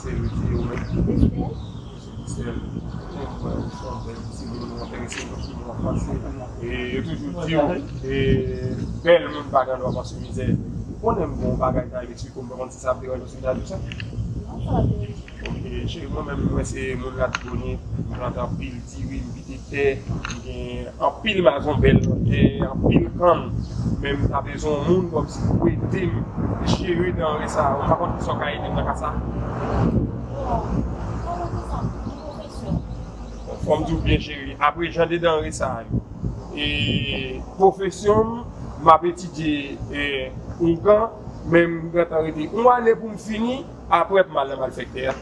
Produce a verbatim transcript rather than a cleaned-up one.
Sè Rudy, ou menm? Sè, mwen, ou se yon bèl timoun, ou enterese nan timoun w ap pase. E yo toujou di w, e, bèl moun pa gen dwa pase mizè. Ou konnen m gen yon bagay ta eksplike w, m pa konn si sa ap deranje w si m ta di w sa. Ok, cheri, mwen menm, mwen se moun Latibonit, m plante anpil diri, m pite tè, m gen anpil mazonbèl nan tè, anpil kann, men m ta bezwen yon moun kòmsi pou ede m jere danre sa. Ou pa konn kisa w ka ede m nan ka sa? Fò m di w byen, cheri, apre jan de danre sa yo, e pwofesyon m, m ap etidye, e, oungan, men m gentan rete yon ane pou m fini, apre m al nan malfektè a.